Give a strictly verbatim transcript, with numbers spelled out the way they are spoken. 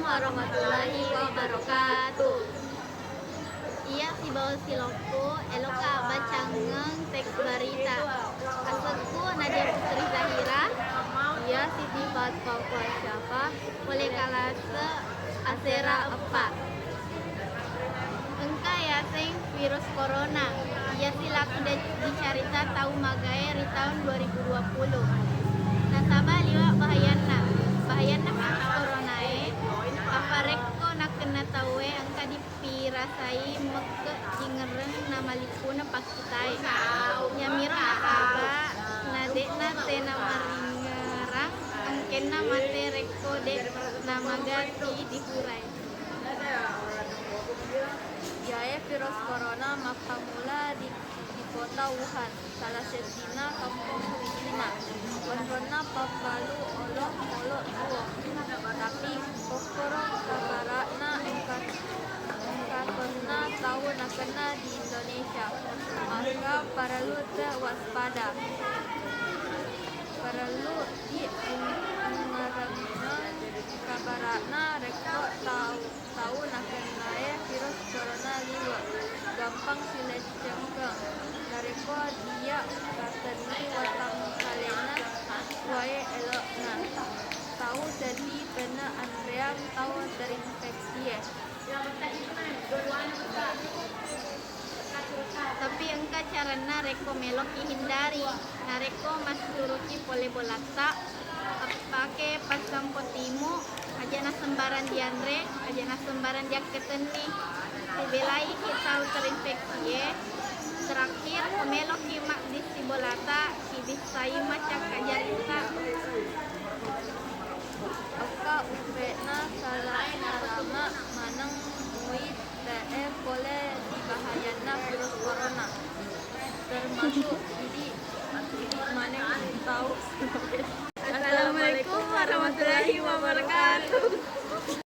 Warahmatullahi wabarakatuh. Iya, sibawa silokku, eloka baccangeng teks barita. Asekku Nadia Putri Zahira. Iya, sitipat Papua Siapa. Pole kalase asera eppa. Engka yaseng virus corona. Iya, silaku de-, dicarita tau magae ri taung dua ribu dua puluh. Nasaba liwa bahayanna. Bahayanna virus coronae, apa rekko nakkenna tauwe engka dipirasai mekke jingereng na malippuna pakkitae. Yamiro nasaba na de'na tena maringerang engkenna mate rekko de' namagaki dihurai. Iyae virus corona mappammula di, di kota Wuhan, salah seddinna kampong sucina. Onronna pappalu olo-, olo tuo. Tapi kokkoro kabara'na engka, engka tonna tau nakenna di Indonesia, maka parellu te waspada. Parellu i ung-, ungarengeng kabara'na rekko tau, tau nakennae virus corona liwe', gampang sileccengkeng. Narekko dia' ratenni watangkalenna wae elo'na, tau seddi penne anreang tau terinfeksie. Tapi engka caranna rekko meloki hindari. Narekko massuruki pole bolatta, appake passampo timu, aja nasembarang dianre, aja nasembarang diakketenni. Ribelaiki tau terinfeksie. Terakhir, ko meloki mabbissi bolata, kibissai macakka jaritta. Okka upe'na sala-, salama maneng mui te'e pole ri bahayanna virus corona, termasuk idi, idi maneng tau.